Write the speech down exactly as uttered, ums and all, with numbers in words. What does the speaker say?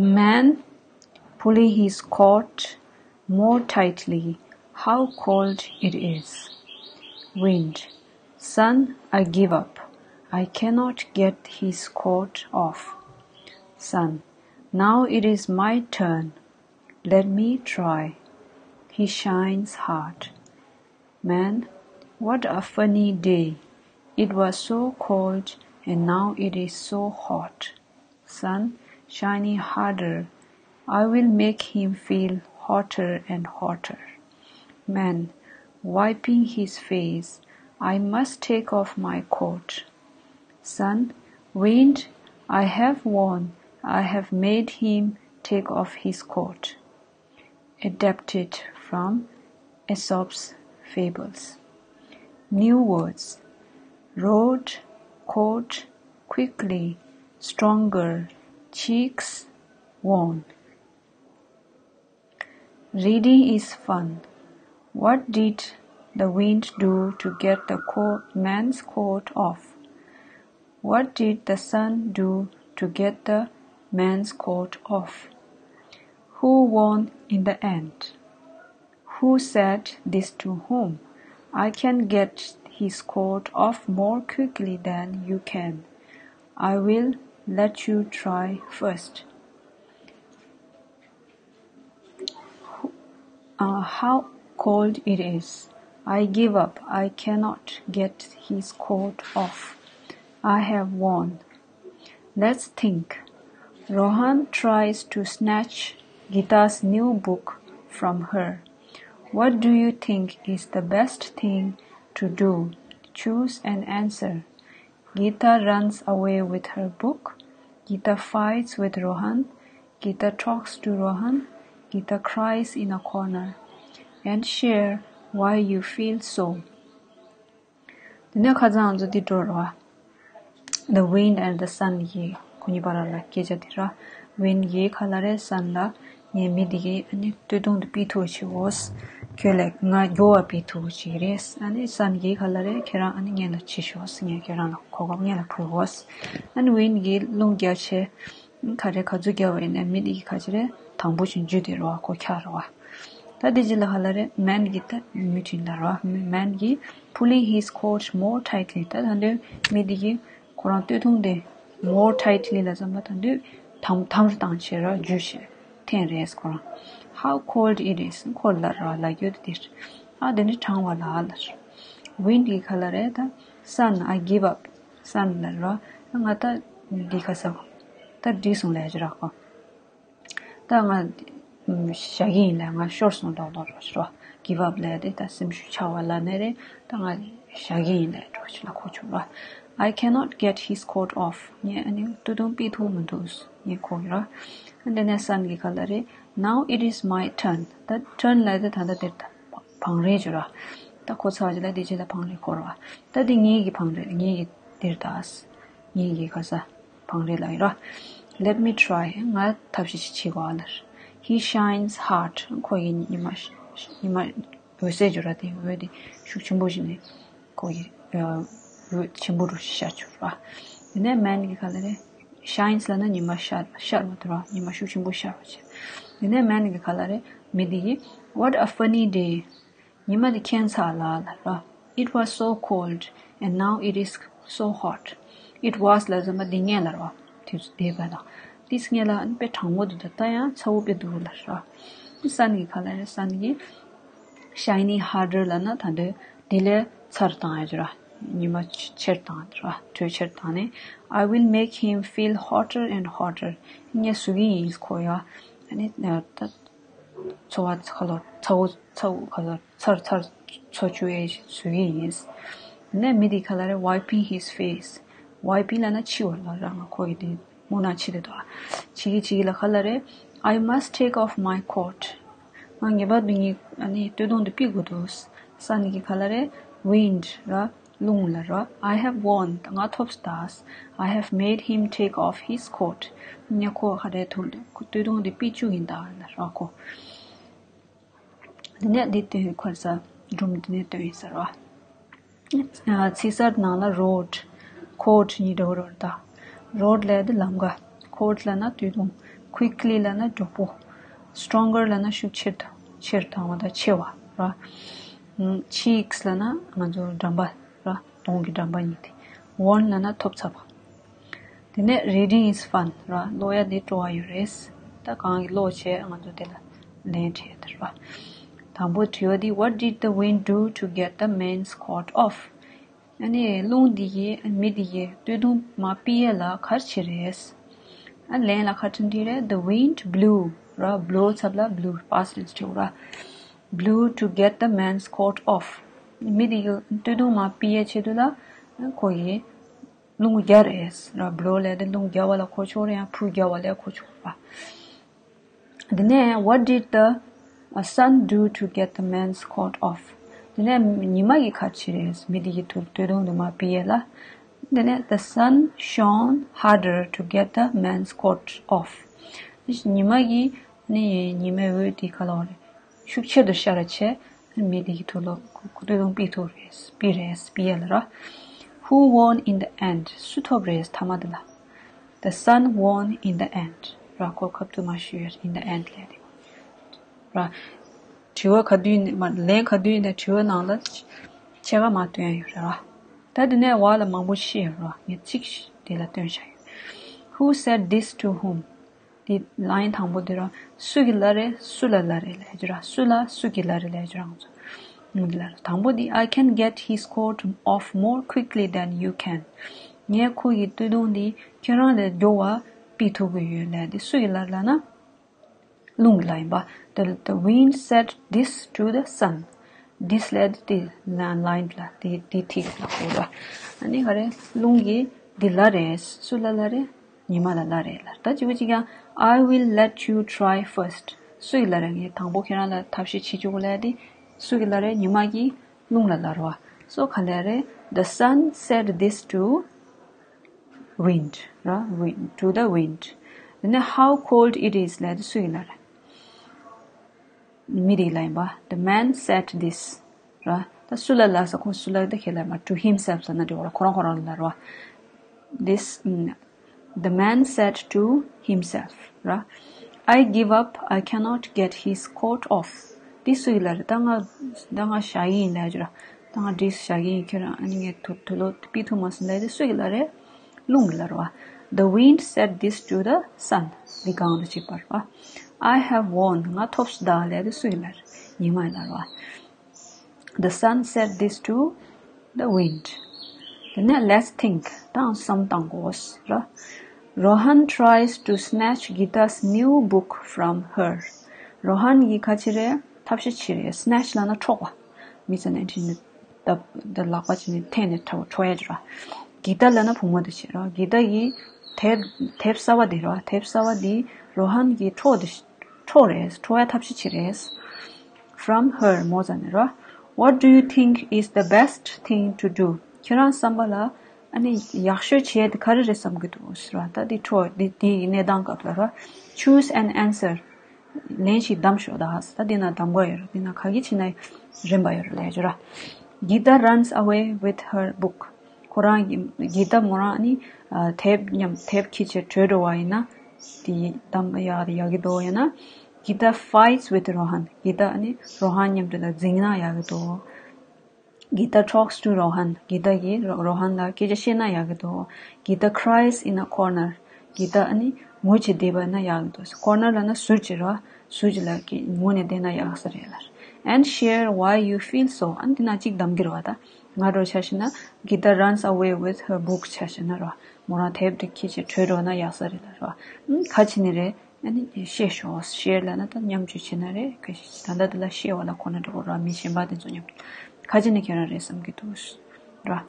Man pulling his coat more tightly. How cold it is. Wind. Sun, I give up. I cannot get his coat off. Sun. Now it is my turn. Let me try. He shines hard. Man, what a funny day. It was so cold and now it is so hot. Sun, shining harder. I will make him feel hotter and hotter. Man, wiping his face. I must take off my coat. Sun, wind, I have won. I have made him take off his coat. Adapted from Aesop's Fables. New words: road, coat, quickly, stronger, cheeks, worn. Reading is fun. What did the wind do to get the coat, man's coat off? What did the sun do to get the man's coat off? Who won in the end? Who said this to whom? I can get his coat off more quickly than you can. I will let you try first. Uh, how cold it is. I give up. I cannot get his coat off. I have won. Let's think. Rohan tries to snatch Gita's new book from her. What do you think is the best thing to do? Choose an answer. Gita runs away with her book. Gita fights with Rohan. Gita talks to Rohan. Gita cries in a corner. And share why you feel so. དེ་ནས་ཁ་སང་ང་ཚོ་འདི་འགྲོ་ར། The wind and the sun གྱི་ཁོ་གཉིས་བར་ལ་སྐད་ཆ་དེ་ར། Wind གྱིས་ག་ལབ་རེད། Sun ལ། ངའི་མི་འདི་གིས་ཨ་ནི་སྟོད་ཐུང་དེ་ཕུད་ཐུབ་པ་བྱེད་དགོས། ཁྱོད་ལ་ང་མགྱོགས་པ་ཕུད་ཐུབ་པ་བྱེད་ཀྱི་རེད། ཨ་ནི་Sun གྱིས་ག་ལབ་རེད། ཁྱེད་རང་ཨ་ནི་སྔོན་ལ་ཕྱིན་ཤོག་ངས་ཁྱེད་རང་ལ་གོ་སྐབས་སྔོན་ལ་ཕུལ་དགོས། ཨ་ནི་Wind གྱིས་རླུང་རྒྱག་བྱས། ག་རེ་ག་ཚོད་རྒྱབ་པ་ཡིན་ནའི་མི་དེ་གིས་ག་ཅི་རེད། དང་པོ་བྱས་འཇུས་དེ་རེད་བ། ཁོ་འཁྱག་རེད་བ། ད་དེ་རྗེས་ལ་ག་ལབ་རེད། Man གིས་ད་མུ་མཐུད་ལབ་རེད་བ། Man གིས pulling his coat more tightly. ད་ད་དུང་མི་དེ་གིས་ཁོ་རང་སྟོད་ཐུང་དེ་more tightly ལབ་ཙམ་པ་ད་དུང་དམ་དམ་རུ་བཏང་བྱས་རེད་བ། འཇུས་བྱས་འཐེན་རེད་ཁོ་རང་། How cold it is. ཁོ་ལབ་རེད་བ། ལབ་རྒྱུ་དེ་དེ་རེད། ཨ་དེ་ནི་གྲང་བ་ལ་ལབ་རེད། Wind གིས་ག་ལབ་རེད། ད་Sun, I give up. Sun ལབ་རེད་བ། ང་ད་འདི་ག་ས་ད་འགྲིག་སོང་ལབ་ཀྱི་རེད་ཁོ། ད་ང་བཞག་གི་ཡིན་ལབ། ང་ཤོར་སོང་མདོག་མདོག་འདྲ་ཞིག་རེད་བ། Give up ལབ་དེ་ད་སེམས་ཤུགས་ཆག་པ་ལབ་ནི་རེད། ད་ང་བཞག་གི་ཡིན་ལབ་འདྲ་ཞིག་ལ་གོ་བྱུང་རེད་བ། I cannot get his coat off. ངས་ཨ་ནི་སྟོད་ཐུང་ཕུད་ཐུབ་མི་འདུག་ངས་གོ་གི་རེད། དེ་ནས་Sun གིས་ག་ལབ་རེད། Now it is my turn. ད་turn ལབ་དེ་ད་ལྟ་དེར་ད་བང་རེད་ཅིག་རེད་བ། ད་གོ་ཚར་རྗེས་ལ་དེ་རྗེས་ལ་བང་རེད་གོ་རེད་བ། ད་དེ་ངེད་ཀྱི་བང་རེད། ངེད་ཀྱི་དེར་ད་ངེད་ཀྱི་ག་ས་བང་རེད་ལབ་ཡིན་ར། Let me try. ང་ཐབས་ཤེས་ཤིག་བྱེད་དགོས་ཨ་ལར། He shines hard. ཁོ་ཡི་ཉི་མ་ཉི་མ་འོད་ཟེར་ཅིག་རེད་བ། དེ་འོད་དེ་ཤུགས་ཆེན་པོ་ཞིག་ནས་ཁོ་ཡི་འོད་ཆེན་པོ་རུ་ཤར་ཅིག་ར། དེ་ནས་Man གིས་ག་ལབ་རེད། Shines ལབ་ན་ཉི་མ་ཤར་ཤར་བ་དེ་ར། ཉི་མ་ཤུགས་ཆེན་པོ་ཤར་བ་བྱས། དེ་ནས་Man གིས་ག་ལབ་རེད། མི་དེ་གིས། What a funny day. ཉི་མ་དེ་ཁྱད་མཚར་ལ་ལབ་ར། It was so cold and now it is so hot. It was ལབ་ཙམ་པ་དེ་སྔོན་ལ་རེད་བ། དུས་ཚོད་འདས་པ་དང་དེ་སྔོན་ལ་ཨ་ནི་དཔེ་གྲང་མོ་འདུག་ད་ལྟ་ཡང་ཚ་བོ་དཔེ་འདུག་ལབ་ར། Sun གིས་ག་ལབ་རེད། Sun གིས། Shining harder ལབ་ན་ད་དུང་དེ་ལས་ཚར་བཏང་ཡ་ཅིག་ར། ཉི་མ་ཆེར་བཏང་ར། དྲོད་ཆེར་བཏང་ནས། I will make him feel hotter and hotter. ངས་བཟོ་གི་ཡིན་ཁོ་ཡ། ཨ་ནི་ད། ཚོར་བ་ཁ་ལོ་ཚ་བོ་ཚ་བོ་ཁ་ལོ་ཚར་ཚར་ཚོ་བཅུག་ཡས་བཟོ་གི་ཡིན། ནས་མི་དེ་ག་ལབ་རེད། Wiping his face. Wiping ལབ་ན་འཆི་བ་ལ་ར། ང་ཁོ་གི་དེ་སྨུག་ནག་འཆི་དེ་དོ། འཆི་གི་འཆི་གི་ལ་ག་ལབ་རེད། I must take off my coat. ང་ངེས་པར་དུ་ངའི་ཨ་ནི་སྟོད་ཐུང་དེ་ཕུད་དགོས་འདུག Sun གིས་ག་ལབ་རེད། Wind ར། རླུང་ལབ་ར། I have won. ད་ང་ཐོབ་སྟེ། I have made him take off his coat. ངས་ཁོ་ག་རེ་ཐུག་སྟོད་ཐུང་དེ་ཕུད་བཅུག་ཡིན་ད་ལབ་ར་ཁོ། དེ་ནས་འདི་སྟོན་ཁར་ས་སྒྲུང་འདི་ནས་སྟོན་ཡིན་ཟེར་བ། ཚིག་གསར་ནང་ལ་road, coat གཉིས་འདྲ་བོ་རེད་ད། Road ལབ་དེ་ལམ་ཀ། Coat ལབ་ན་སྟོད་ཐུང་། quickly ལབ་ན་མགྱོགས་པོ། stronger ལབ་ན་ཤུགས་ཆེར་དང་ཆེར་དང་བ་དང་ཆེ་བ་ར། cheeks ལབ་ན་ང་ཚོ་འགྲམ་པ་ར། གདོང་གི་འགྲམ་པ་གཉིས་དེ། won ལབ་ན་ཐོབ་ཚར་བ། དེ་ནས reading is fun ར། ཀློག་ཡ་འདི་སྤྲོ་བ་ཡོད་རེད། ད་གང་གི་ཀློག་བྱས་ང་ཚོ་དེ་ལ་ལན་བྲིས་ཡ་དེ་ར། དང་པོ་དྲི་བ་འདི། What did the wind do to get the man's coat off? ཨ་ནི་རླུང་འདི་ཡིས་མི་འདི་ཡི་སྟོད་ཐུང་མར་ཕུད་ཡས་ལ་ག་རེ་བྱས་རེད། ཨ་ལན་ལ་ག་རེ་འབྲི་རེད། The wind blew ར། blow ཚབ་ལ་blew past tense བྲིས་ར། blew to get the man's coat off. མི་འདི་ཡི་སྟོད་ཐུང་མར་ཕུད་ཡས་ཆེད་དུ་ལ་ཁོ་ཡིས་རླུང་རྒྱག་རེད་ར། blow ལབ་དེ་རླུང་རྒྱག་པ་ལ་གོ་ཆོག་རེད། ཡང་ཕུ་རྒྱག་པ་ལ་གོ་ཆོག་ར། དེ་ནས་what did the uh, sun do to get the man's coat off? དེ་ནས་ཉི་མ་གིས་ག་རེ་བྱས་རེད། མི་དེ་གི་ཐུར་སྟོད་ཐུང་དེ་མར་ཕུད་ཡས་ལ། དེ་ནས the sun shone harder to get the man's coat off. ཉི་མ་གིས་ནི་ཉི་མའི་འོད་དེ་ག་ལ་བ་རེད། ཤུགས་ཆེར་དུ་ཤར་བྱས་མི་དེ་གི་ཐུར་ལ་སྟོད་ཐུང་ཕུད་ཐུབ་རེད། ཕུད་རེད། ཕུད་ཡས་ལ་ར། Who won in the end? སུ་ཐོབ་རེད་མཐའ་མ་དེ་ལ། The sun won in the end ར། ཁོ་ཁ་ཐུག་མ་ཞུས་in the end ལས་དེ་ར། དྲི་བ་ག་དུས་ནས་མ་ལན་ག་དུས་ནས་དྲི་བ་ནང་ལ་ཕྱེད་ཀ་མ་སྟོན་ཡོད་རེད་ར། ད་དེ་ནས་བ་ལ་མང་པོ་ཤེས་ཡོད་ར། ངས་གཅིག་དེ་ལ་སྟོན་བྱ་ཡོད། Who said this to whom? དེ་ལན་དང་པོ་དེ་ར། སུ་གིས་ལབ་རེད། སུ་ལ་ལབ་རེད་ལབ་རྒྱུ་ར། སུ་ལ་སུ་གིས་ལབ་རེད་ལབ་རྒྱུ་ར། ང་ཚོ་ངོ་དེ་ལ་ར། དང་པོ་དེ། I can get his coat off more quickly than you can. ངས་ཁོ་གི་སྟོད་ཐུང་དེ་ཁྱེད་རང་ལས་མགྱོགས་པ་ཕུད་ཐུབ་ཀྱི་ཡོད་ལབ་དེ་སུ་གིས་ལབ་ལབ་ན། རླུང་གིས་ལབ་ཡིན་པ། The, the wind said this to the sun. This ལབ་དེ་ལ་ལན་ལ་དེ་དེ་ཐིག་ལ་གོ་བ། ཨ་ནི་ག་རེ། རླུང་གིས་འདི་ལབ་རེད། སུ་ལ་ལབ་རེད། ཉི་མ་ལ་ལབ་རེད་ལབ། ད་གཅིག་པུ་གཅིག་རྐྱང་། I will let you try first. སུ་གིས་ལབ་རེད། ངས་དང་པོ་ཁྱེད་རང་ལ་ཐབས་ཤེས་བྱེད་བཅུག་ལབ་དེ་སུ་གིས་ལབ་རེད། ཉི་མ་གིས་རླུང་ལ་ལབ་རེད་བ། སོ་ག་ལབ་རེད། The sun said this to wind ར། Wind, to the wind. དེ་ནས་how cold it is ལབ་དེ་སུ་གིས་ལབ་རེད། མི་དེ་གིས་ལབ་ཡིན་པ། The man said this ར། ད་སུ་ལ་ལབ་ས། ཁོ་སུ་ལ་དེ་ཁས་ལབ་མ། To himself ལབ་ན་འགྲིག་གོ་ར། ཁོ་རང་ཁོ་རང་ལ་ལབ་ར་བ། This, mm, the man said to himself ར། I give up, I cannot get his coat off. དེ་སུ་གིས་ལབ་རེད། ད་ང་ད་ང་བཞག་གི་ཡིན་ལབ་རྒྱུ་ར། ད་ང་འགྲིག་བཞག་གི་ཡིན། ཁྱེད་རང་ཨ་ནི་ངས་དུ་དུ་ལོ་ཕུད་ཐུབ་མ་སོང་ལབ་དེ་སུ་གིས་ལབ་རེད། རླུང་གིས་ལབ་རེད་བ། The wind said this to the sun. འདི་གང་དུ་བྱེད་པར་བ། I have won. ང་ཐོབ་སོང་ད་ལབ་དེ་སུ་གིས་ལབ་རེད། ཉི་མ་གིས་ལབ་རེད་བ། The sun said this to the wind. དེ་ནས་let's think. ད་བསམ་བཏང་དགོས་ར། Rohan tries to snatch Gita's new book from her. རོ་ཧན་གྱིས་ག་རེ་བྱས་རེད། ཐབས་ཤེས་བྱས་རེད། Snatch ལབ་ན་འཕྲོག་པ། མི་ཚོ་ནས་ཁྲིད་ནས་བརྡབ་བརྡབ་ལག་པ་བྱས་ནས་འཐེན་ནས་འཕྲོག་འཕྲོག་ཡ་ཅིག་ར། གི་ཏཱ་ལབ་ན་བུ་མོ་དེ་བྱས་ར། གི་ཏཱ་གིས་དེབ་དེབ་གསར་པ་དེ་ར། དེབ་གསར་པ་དེ་རོ་ཧན་གྱིས་འཕྲོག་དེ་འཕྲོག་རེད། འཕྲོག་ཡ་ཐབས་ཤེས་བྱས་རེད། From her མོ་ཙ་ནས་ར། What do you think is the best thing to do? ཁྱེད་རང་བསམ་པ་ལ་ཨ་ནི་ཡག་ཤོས་བྱས་དེ་ག་རེ་རེད་བསམ་གྱི་འདུག་ཟེར་བ། ད་དེ་འཕྲོ་དེ་དེའི་གནས་སྟངས་སྐབས་ལ་ར། Choose an answer. ལན་ཞིག་གདམ་ཤོག་ད། ད་དེ་ན་གདམ་ག་ཡོད་ར། དེ་ན་ག་གི་བྱས་ན་རན་པ་ཡོད་ར་ལབ་རྒྱུ་ར། Gita runs away with her book. ཁོ་རང་གི་གི་ཏཱ་མོ་རང་ནི་དེབ་མཉམ་དེབ་ཁྱེར་བྱས་བྲོས་འགྲོ་བ་ཡིན་ན་དེ་གདམ་ག་ཡག་ཡག་གི་འདུག་ཡང་ན། Gita fights with Rohan. གི་ཏཱ་ནི་རོ་ཧན་མཉམ་དུ་ལ་འཛིང་ན་ཡག་གི་འདུག Gita talks to Rohan. གི་ཏཱ་གིས་རོ་རོ་ཧན་ལ་སྐད་ཆ་བཤད་ན་ཡག་གི་འདུག Gita cries in a corner. གི་ཏཱ་ནི་ངུ་བྱས་བསྡད་པ་ན་ཡག་གི་འདུག Corner ལབ་ན་ཟུར་ཅིག་ར། ཟུར་ཅིག་ལ་གི་ངུ་ནས་བསྡད་ན་ཡག་ས་རེད་ལ། And share why you feel so. ཨ་ནི་དེ་ན་གཅིག་གདམ་གྱི་རེད་བ་ད། ང་འདྲ་ཆ་བཞག་ན་Gita runs away with her book ཆ་བཞག་ན་ར། མོ་རང་དེབ་དེ་ཁྱེར་བྱས་བྲོས་འགྲོ་ན་ཡག་ས་རེད་ལ་ར། ཨ་ནི་ག་བྱས་ནས་རེད། ཨ་ནི་བཤད་ཤོག Share ལབ་ན་ད་མཉམ་སྤྱོད་བྱེད་ན་རེད། ག་ཞིག་ད་ལྟ་དེ་ལ་བཤད་པ་ལ་ཁོ་ན་འགྲོ་གོ་ར། མི་གཞན་པ་དེ་ཚོ་མཉམ་དུ་ག་བྱས་ནས་ཁྱེད་རང་རེད་བསམ་གྱི་འདུག་ར།